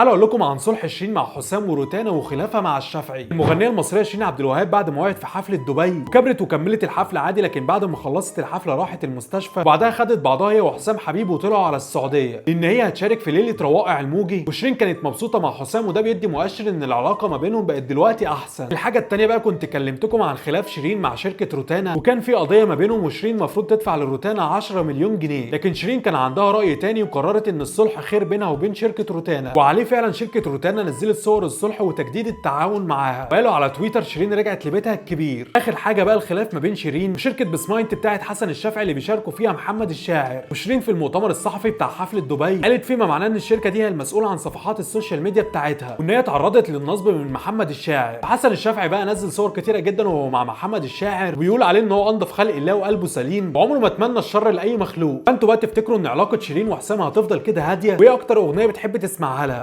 تعالوا اقول لكم عن صلح شيرين مع حسام وروتانا وخلافها مع الشافعي. المغنية المصرية شيرين عبد الوهاب بعد ما وقعت في حفلة دبي وكبرت وكملت الحفلة عادي، لكن بعد ما خلصت الحفلة راحت المستشفى، وبعدها خدت بعضها هي وحسام حبيب وطلعوا على السعودية لان هي هتشارك في ليلة روائع الموجي. وشيرين كانت مبسوطة مع حسام، وده بيدي مؤشر ان العلاقة ما بينهم بقت دلوقتي احسن. الحاجة الثانية بقى، كنت كلمتكم عن خلاف شيرين مع شركة روتانا، وكان في قضية ما بينهم، وشيرين المفروض تدفع لروتانا 10 مليون جنيه، لكن شيرين كان عندها راي تاني وقررت ان الصلح خير بينها وبين شركة روتانا. وعليه فعلا شركة روتانا نزلت صور الصلح وتجديد التعاون معاها، وقالوا على تويتر شيرين رجعت لبيتها الكبير. اخر حاجة بقى، الخلاف ما بين شيرين وشركه بسماينت بتاعت حسن الشافعي اللي بيشاركوا فيها محمد الشاعر. وشيرين في المؤتمر الصحفي بتاع حفلة دبي قالت فيما معناه ان الشركة دي هي المسؤولة عن صفحات السوشيال ميديا بتاعتها، وان هي اتعرضت للنصب من محمد الشاعر. حسن الشافعي بقى نزل صور كتيرة جدا وهو مع محمد الشاعر، وبيقول عليه ان هو انضف خلق الله وقلبه سليم وعمره ما اتمنى الشر لاي مخلوق. فانتوا بقى تفتكروا ان علاقة شيرين وحسام هتفضل كده هادية؟ وايه اكتر اغنية بتحب تسمعها لها؟